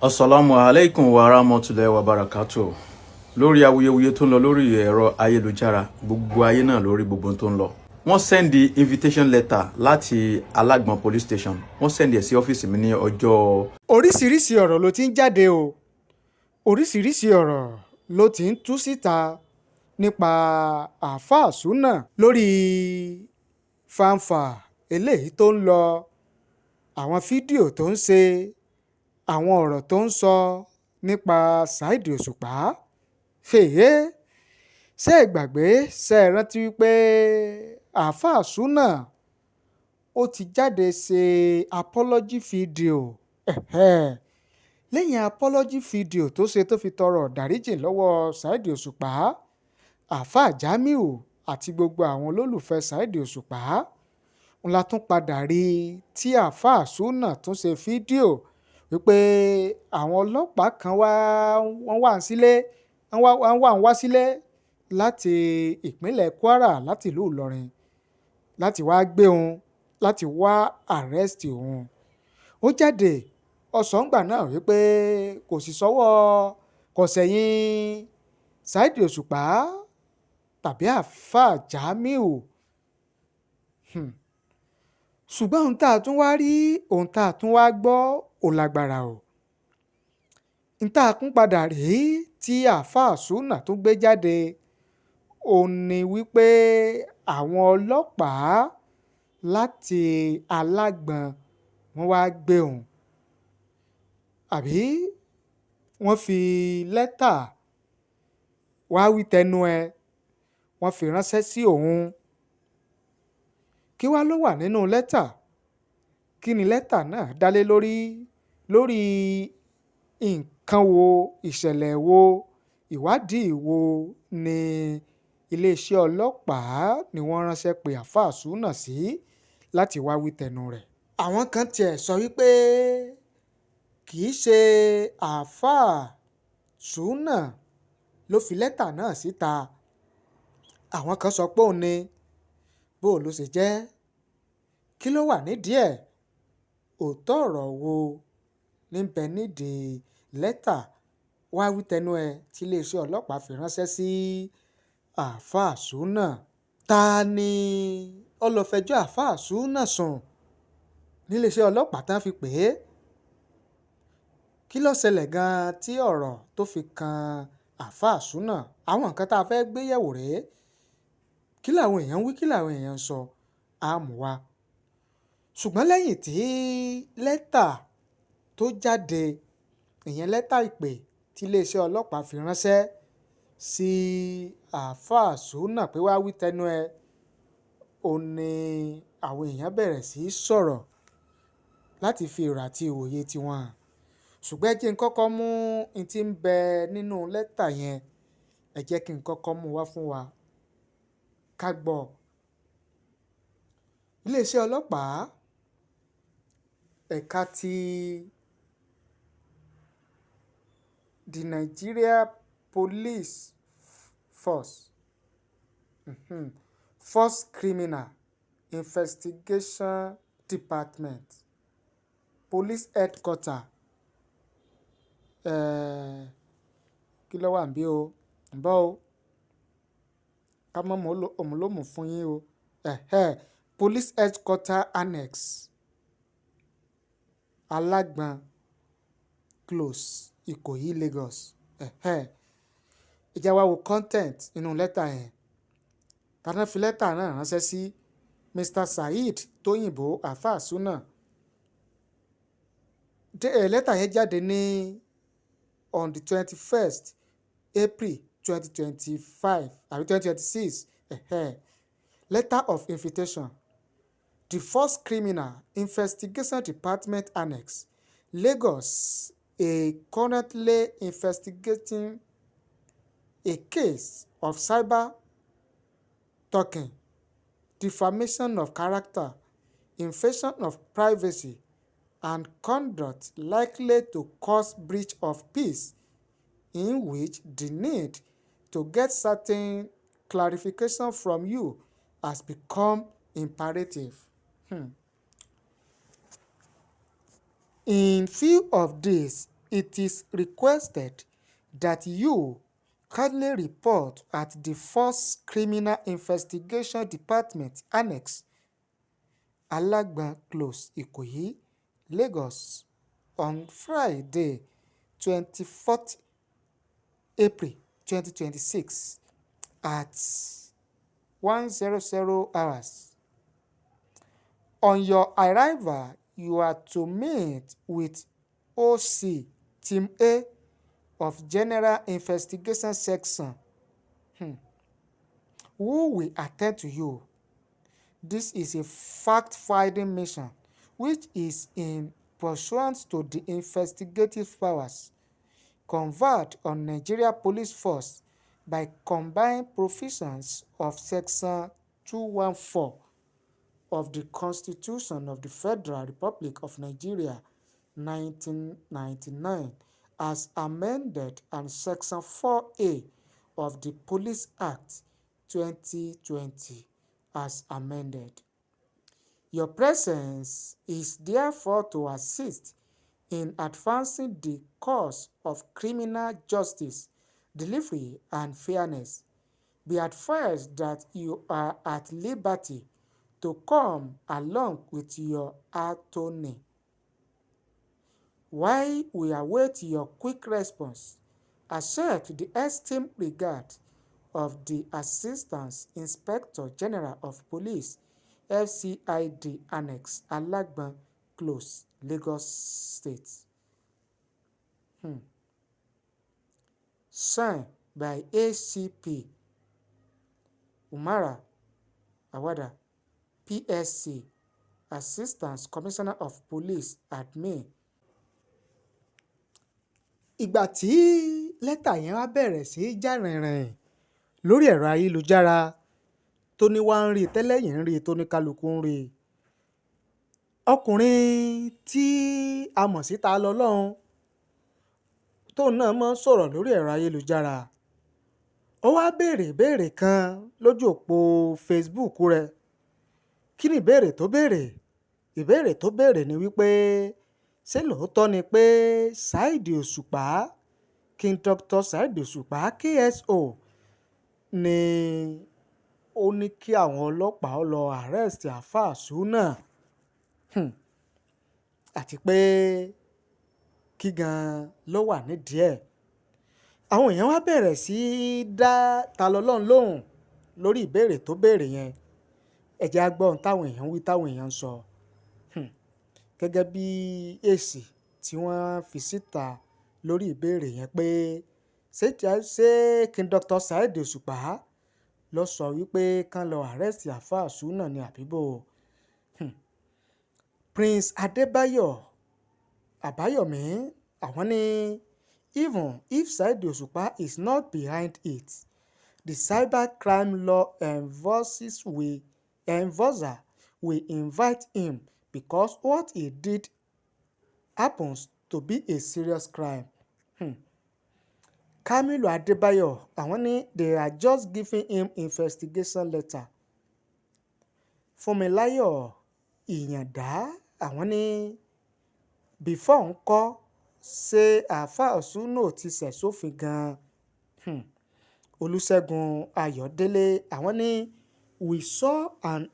Asalaamu alaikum wa rahmatulahi wa barakatu. Lórí awuyewuye tó ń lọ lórí ẹ̀rọ ayélujára, gbogbo ayé náà lórí gbogbo tó ń lọ, wọ́n send invitation letter láti Alágbọ̀n Police Station. Wọ́n send ẹ̀ sí ọ́fíìsì mi ní ọjọ́ Oríṣiríṣi ọ̀rọ̀ ló ti ń jáde o. Oríṣiríṣi ọ̀rọ̀ ló ti ń tú síta nípa Àáfàá Sunna lórí fánfà eléyìí tó ń lọ, àwọn fídíò tó ń ṣe, àwọn ọ̀rọ̀ tó ń sọ nípa Saheed Òṣùpá. Fèyé ṣe é gbàgbé, ṣe é rántí wípé Àáfàá Sunna ó ti jáde ṣe apology video? Ẹ̀hẹ́. Lẹ́yìn apology video tó ṣe, tó fi tọrọ ìdáríjì lọ́wọ́ Saheed Òṣùpá, Àáfàá Jamiu àti gbogbo àwọn olólùfẹ́ Saheed Òṣùpá, ń la tún padà rí tí Àáfàá Sunna tún ṣe fídíò wípé àwọn ọlọ́pàá kan wá, wọ́n wà sílé, wọ́n wà ń wá sílé láti ìpínlẹ̀ Kwara, láti ìlú Ìlọrin, láti wáá gbé òun, láti wá arrest òun. Ó jáde ọ̀sángbà náà wípé kò sì sọ́wọ́, kò sẹ́yìn Saheed Òṣùpá tàbí Àáfàá Jamiu. Ṣùgbọ́n ohun tá a tún wá rí, ohun tá a tún wá gbọ́, ò lágbára o. N tá a tún padà rí tí Àáfàá Sunna tún gbé jáde, òun ni wípé àwọn ọlọ́pàá láti Alágbọ̀n, wọ́n wáá gbé òun, àbí wọ́n fi lẹ́tà wá wí tẹnu ẹ̀, wọ́n fi ránṣẹ́ sí òun. Kí wàá ló wà nínú lẹ́tà? Kí ni lẹ́tà náà dá lé lórí? Lórí nǹkan wo, ìṣẹ̀lẹ̀ wo, ìwádìí wo ni iléeṣẹ́ ọlọ́pàá ni wọ́n ránṣẹ́ pé Àáfàá Sunna sí láti wáá wí tẹnu rẹ̀? Àwọn kan tiẹ̀ sọ wípé kì í ṣe Àáfàá Sunna ló fi lẹ́tà náà síta. Àwọn kan sọ pé òun ni. Bó ló ṣe jẹ́? Kí ló wà nídìí ẹ̀? Òótọ́ ọ̀rọ̀ wo ní bẹ nídìí lẹ́tà wá wí tẹnu ẹ̀ tí iléeṣẹ́ ọlọ́pàá fi ránṣẹ́ sí Àáfàá Sunna? Ta ni ó lọ́ọ́ fẹjọ́ Àáfàá Sunna sùn níléeṣẹ́ ọlọ́pàá tán fi pè é? Kí ló ṣẹlẹ̀ gan-an tí ọ̀rọ̀ tó fi kan Àáfàá Sunna? Àwọn nǹkan tá a fẹ́ gbé yẹ̀wò rèé. Kí làwọn èèyàn ń wí? Kí làwọn èèyàn ń sọ? Á mú wa. Ṣùgbọ́n lẹ́yìn tí lẹ́tà tó jáde, ìyẹn lẹ́tà ìpè tí iléeṣẹ́ ọlọ́pàá fi ránṣẹ́ sí Àáfàá Sunna pé wàá wí tẹnu ẹ̀, ò ní àwọn èèyàn bẹ̀rẹ̀ sí í sọ̀rọ̀ láti fi èrò àti ìwòye tiwọn hàn. Ṣùgbọ́n ẹ jẹ́ n kọ́kọ́ mú n tí ń bẹ nínú lẹ́tà yẹn, ẹ jẹ́ kí n kọ́kọ́ mú wá fún wa ká gbọ́. Iléeṣẹ́ ọlọ́pàá ẹ̀ka ti the Nigeria Police Force, Force Criminal Investigation Department, Police Headquarter, kí ló wà níbí o? Ń bọ̀ o. Ká mọ̀ mọ́ òmùlómù fún yín o. Police Headquarter Annex, Alágbọ̀n Close, Ìkòyí, Lagos. Ẹ jẹ́ wá wo content nínú lẹ́tà yẹn. Ta ná fi lẹ́tà náà ránṣẹ́ sí? Mr. Saheed Tóyìnbó Àáfàá Sunna. Lẹ́tà yẹn jáde ní on the 21st April 2025 àbí 2026. Letter of invitation. The First Criminal Investigation Department Annex, Lagos, a currently investigating a case of cyber stalking, defamation of character, invasion of privacy, and conduct likely to cause breach of peace, in which the need to get certain clarification from you has become imperative. In view of this, It is requested that you kindly report at the Force Criminal Investigation Department Annex, Alagbon Close, Ikoyi, Lagos, on Friday, 24th April 2026 at 1:00 hours. On your arrival, you are to meet with OC Team A of General Investigation Section, who will attend to you. This is a fact-finding mission which is in pursuance to the investigative powers conferred on Nigeria Police Force by combined provisions of Section 214 of the Constitution of the Federal Republic of Nigeria 1999 as amended and Section 4A of the Police Act 2020 as amended. Your presence is therefore to assist in advancing the cause of criminal justice, delivery and fairness. Be advised that you are at liberty to come along with your attorney. While we await your quick response, accept the esteemed regard of the Assistant Inspector General of Police, FCID Annex, Alagbon Close, Lagos State. Signed by ACP Umara Awada, PSC, Assistant Commissioner of Police, Admin. Ìgbà tí lẹ́tà yẹn wá bẹ̀rẹ̀ sí í jà rìnrìn lórí ẹ̀rọ ayélujára, tó ní wá ń rí i, tẹ́lẹ̀yìn ń rí i, tó ní kálukú ń rí i, ọkùnrin tí a mọ̀ sí Ta Lọ́lọ́run, tóun náà máa ń sọ̀rọ̀ lórí ẹ̀rọ ayélujára, ó wá béèrè ìbéèrè kan lójú òpó Facebook rẹ̀. Kí ni ìbéèrè tó béèrè? Ìbéèrè tó béèrè ni wípé, ṣé lóòótọ́ ni pé Saheed Òṣùpá, King Dr. Saheed Òṣùpá KSO, ni ó ní kí àwọn ọlọ́pàá ó lọ arrest Àáfàá Sunnah? Àti pé kí gan-an ló wà nídìí ẹ̀? Àwọn èèyàn wá bẹ̀rẹ̀ sí í dá Ta Lọ́lọ́run lóhùn lórí ìbéèrè tó béèrè yẹn. Ẹ jẹ́ á gbọ́ ohun táwọn èèyàn ń wí, táwọn èèyàn ń sọ. Gẹ́gẹ́ bí èsì tí wọ́n fi síta lórí ìbéèrè yẹn pé ṣé King Dr. Saheed Òṣùpá ló sọ wípé kán lọ arrest Àáfàá Sunnah ní àbíbò? Prince Adébáyọ̀ Àbáyọ̀mí, àwọn ní, "Even if Saheed Òṣùpá is not behind it, the cybercrime law enforcer will invite him because what he did happens to be a serious crime." Kamilu Adébáyọ̀, àwọn ní, "They are just giving him investigation letter." Fúnmiláyọ̀ Ìyàndá, àwọn ní, "Before ńkọ́, ṣé Àáfàá Sunnah ò ti ṣẹ̀ sófin gan-an?" Olùṣègùn Ayọ̀dẹ̀lẹ̀, àwọn ní, "We saw an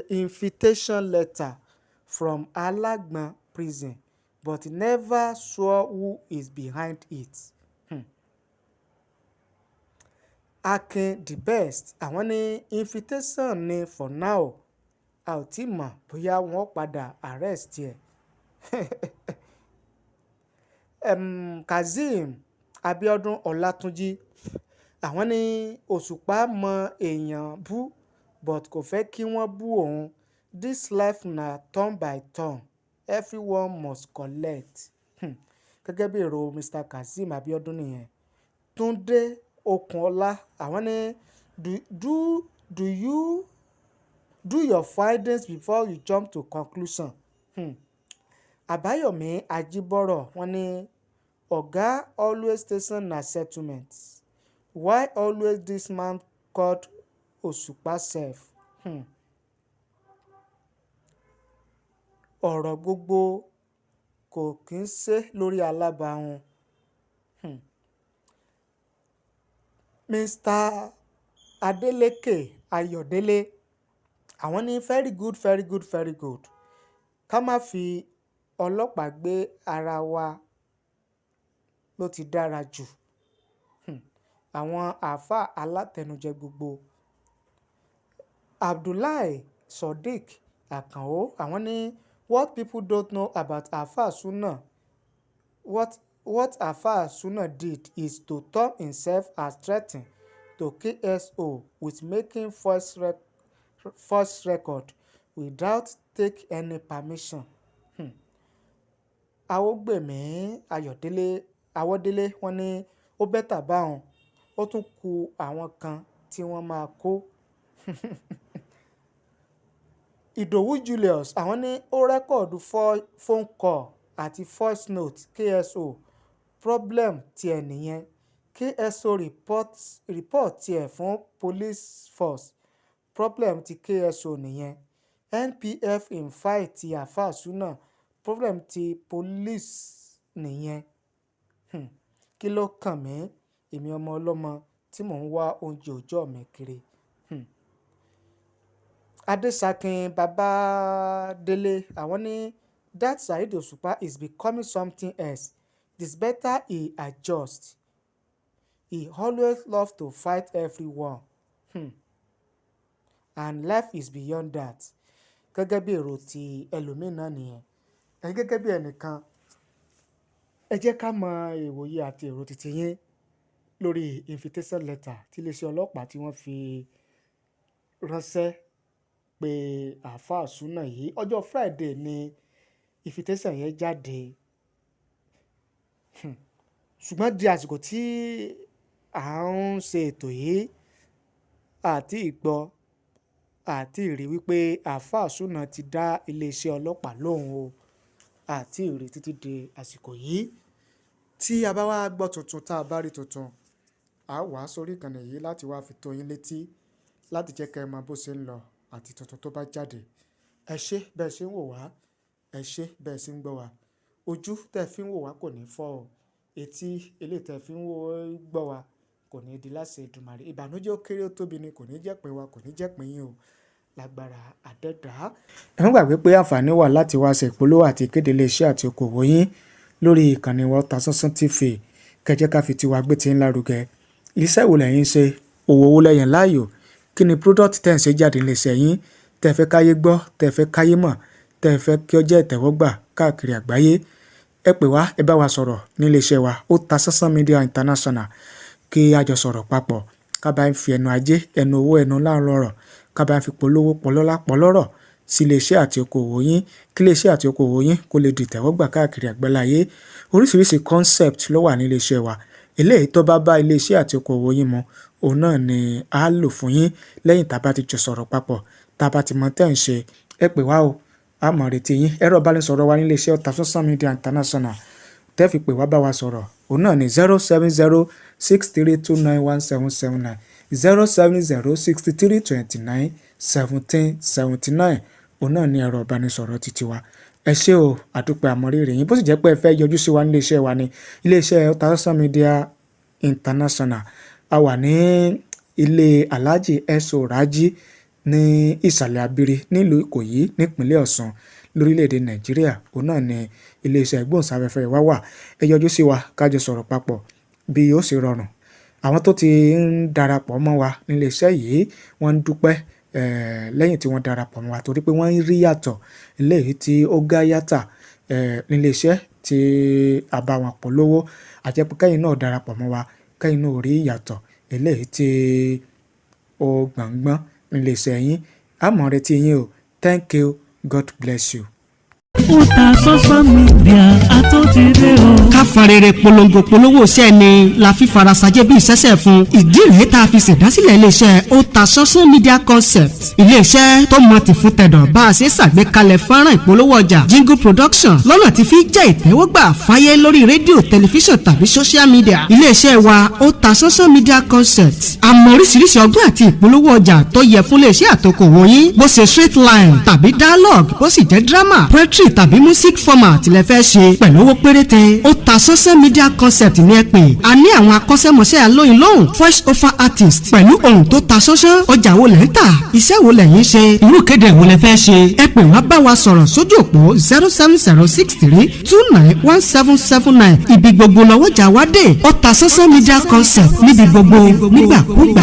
invitation letter from Alagbon prison but never sure who is behind it." Akin the Best, àwọn ní, "Invitation ni for now, a ò tí ì mọ̀ bóyá wọ́n padà arrest ẹ̀." Kazeem Abiodun Ọlátúnjì, àwọn ní, "Òṣùpá mọ èèyàn bú but kò fẹ́ kí wọ́n bú òun. This life na turn by turn, everyone must collect." Gẹ́gẹ́ bí èrò Mr. Kazeem Abiodun nìyẹn. Túndé Okunola, àwọn ní, Do your findings before you jump to conclusion." Àbáyọ̀mí Ajíbọ́rọ̀, wọ́n ní, "Oga, always station na settlement. Why always this man called Òṣùpá sef?" Ọ̀rọ̀ gbogbo Kò kí ń ṣe lórí alábàáhùn. Mr. Adeleke Ayọ̀délé, àwọn ní very good, very good, very good. Ká má fi ọlọ́pàá gbé ara wa ló ti dára jù. Àwọn àáfàá alátẹnujẹ gbogbo. Abdullahi Sodiq Akànó, àwọn ní what people don't know about Alfa Suna, what Alfa Suna did is to term himself as threatening to KSO with making voice record without take any permission. Awógbèmí Ayọ̀délé Awọ́délé, wọ́n ní ó better báwọn, ó tún ku àwọn kan tí wọ́n máa kó. Ìdòwú Julius, àwọn ní ó record phone call àti voice note KSO, problem tiẹ̀ nìyẹn. KSO report tiẹ̀ fún police force, problem ti KSO nìyẹn. NPF invite Alfa Suna, problem ti police nìyẹn. Kí ló kàn mí, èmi ọmọ ọlọ́mọ tí mò ń wá oúnjẹ òòjọ́ mi kiri? Adésakin Babádélé, àwọn ní that Saheed Òṣùpá is becoming something else. It is better he adjust. He always love to fight everyone. And life is beyond that. Gẹ́gẹ́ bí èrò ti ẹlòmíì náà nìyẹn. Ẹ̀yin gẹ́gẹ́ bí ẹnìkan, ẹ jẹ́ ká mọ ìwòye àti èrò titi yín lórí invitation letter tí iléeṣẹ́ ọlọ́pàá tí wọ́n fi ránṣẹ́ pé Àáfàá Sunna yìí. Ọjọ́ Friday ni invitation yẹn jáde. Ṣùgbọ́n di àsìkò tí à ń ṣe ètò yìí, àti ìgbọ́ àti ìrí wípé Àáfàá Sunna ti dá iléeṣẹ́ ọlọ́pàá lóhùn o. Àti ìrí títí di àsìkò yìí. Tí a bá wá gbọ́ tuntun, tá a bá rí tuntun, a wá sórí ìkànnì yìí láti wá fi tó yín létí, láti jẹ́ kí ẹ mọ bó ṣe ń lọ àti tuntun tó bá jáde. Ẹ ṣé bẹ́ẹ̀ ṣe ń wò wá, ẹ ṣé bẹ́ẹ̀ ṣe ń gbọ́ wá. Ojú tẹ fi ń wò wá kò ní fọ́ o. Etí eléyìí tẹ fi ń gbọ́ wá kò ní di láṣẹ Èdùmàrè. Ìbànújẹ́ ó kéré ó tóbi ni kò ní jẹ́ ìpín wa, kò ní jẹ́ ìpín yín o. Lágbára àdẹ́dàá. Ẹ má gbàgbé pé àǹfààní wà láti wá ṣe ìpolówó àti ìkéde ilé-iṣẹ́ àti okòwò yín lórí ìkànnì wa Otasansan TV. Kẹ́ jẹ́ ká fi tiwa gbé tí ń lárugẹ. Iṣẹ́ wo lẹ̀yin ń ṣe? Òwò wo lẹ yàn láàyò? Kí ni product tẹ́ ń ṣe jáde nílé iṣẹ́ yín tẹ́ fẹ́ káyé gbọ́, tẹ́ fẹ́ káyé mọ̀, tẹ́ fẹ́ kí ó jẹ́ ìtẹ́wọ́gbà káàkiri àgbáyé? Ẹ pè wá, ẹ bá wa sọ̀rọ̀ nílé iṣẹ́ wa Otasansan Media International, kí a jọ sọ̀rọ̀ papọ̀, ká bá ń fi ẹnu ajé, ẹnu owó, ẹnu láàárọ̀, ká bá ń fi polówó pọlọ́lá pọlọ́rọ̀ sí ilé iṣẹ́ àti okòwò yín, kí ilé iṣẹ́ àti okòwò yín kó lè di ìtẹ́wọ́gbà káàkiri àgbáláyé. Oríṣiríṣi concept ló wà ní ilé iṣẹ́ wa. Eléyìí tó bá bá ilé iṣẹ́ àti okòwò yín mu, òun náà ni a lò fún yín lẹ́yìn tá a bá ti jọ sọ̀rọ̀ papọ̀, tá a bá ti mọ tẹ́ ń ṣe. Ẹ pè wá o, a mọ̀ retí yín. Ẹ̀rọ ìbánisọ̀rọ̀ wa ní ilé iṣẹ́ Otasansan Media International tẹ́ fi pè wá bá wa sọ̀rọ̀, òun náà ni 07063291779, 07063291779. Òun náà ni ẹ̀rọ ìbánisọ̀rọ̀ titi wa. Ẹ ṣé o, àdúpẹ́, àmọ̀rírì yín. Bó sì jẹ́ pé ẹ fẹ́ yọjú sí wa nílé iṣẹ́ wa ní ilé iṣẹ́ Otasansan Media International, a wà ní ilé Alhaji S.O. Raji ní Ìsàlẹ̀ Abiri, nílùú Ìkòyí, nípínlẹ̀ Ọ̀ṣun, lórílẹ̀‐èdè Nàìjíríà. Òun náà ni ilé iṣẹ́ ìgbóhùnsáfẹ́fẹ́ wa wà. Ẹ yọjú sí wa, ká jọ sọ̀rọ̀ papọ̀ bí ó ṣe rọrùn. Àwọn tó ti ń darapọ̀ mọ́ wa nílé iṣẹ́ yìí, wọ́n ń dúpẹ́ lẹ́yìn tí wọ́n darapọ̀ mọ́ wa, torí pé wọ́n ń rí yàtọ̀ eléyìí tí ó gá yàtà nílé iṣẹ́ tí a bá wọn polówó. Àjẹ́ pé kẹ́yìn náà darapọ̀ mọ́ wa, kẹ́yìn náà rí ìyàtọ̀ eléyìí tí ó gbọ̀ngbọ́n nílé iṣẹ́ yín. A mọ̀ retí yín o. Thank you. God bless you. Otasansan Media àtúntìdé o. Ká fọn rere polongo polówó iṣẹ́ ni la fi farasajẹ́ bí ìṣẹ́ṣẹ́ fún. Ìdí rèé tá a fi ṣèdásílẹ̀ iléeṣẹ́ Otasansan Media Concept, iléeṣẹ́ tó mọ tì fún tẹ̀dọ̀ bá a ṣe ṣàgbékalẹ̀ fọ́nrán ìpolówó ọjà, jingle production, lọ́nà tí fi jẹ́ ìtẹ́wọ́gbà fáyé lórí rédíò, tẹlifíṣàn tàbí social media. Iléeṣẹ́ wa Otasansan Media Concept, àmọ́ oríṣiríṣi ọgbọ́n àti ìpolówó ọjà tó yẹ fún iléeṣẹ́ àtòkòwò yín, bó ṣe straight line tàbí dialogue, bó sì jẹ́ drama, poetry. tàbí music format lẹ fẹ́ ṣe pẹ̀lú owó péréte, Otasansan Media Concept ní ẹ pè. A ní àwọn akọ́ṣẹ́mọṣẹ́ alóyin lóhùn, voice over artist pẹ̀lú ohùn tó ta sánsán. Ọjà wo lẹ́ ń tà? Iṣẹ́ wo lẹ̀yin ṣe? Irú kéde wo lẹ fẹ́ ṣe? Ẹ pè wá, bá wa sọ̀rọ̀ sójú òpó 07063291779. Ibi gbogbo lọ́wọ́jà wá dé. Otasansan Media Concept, níbi gbogbo, nígbàkúgbà.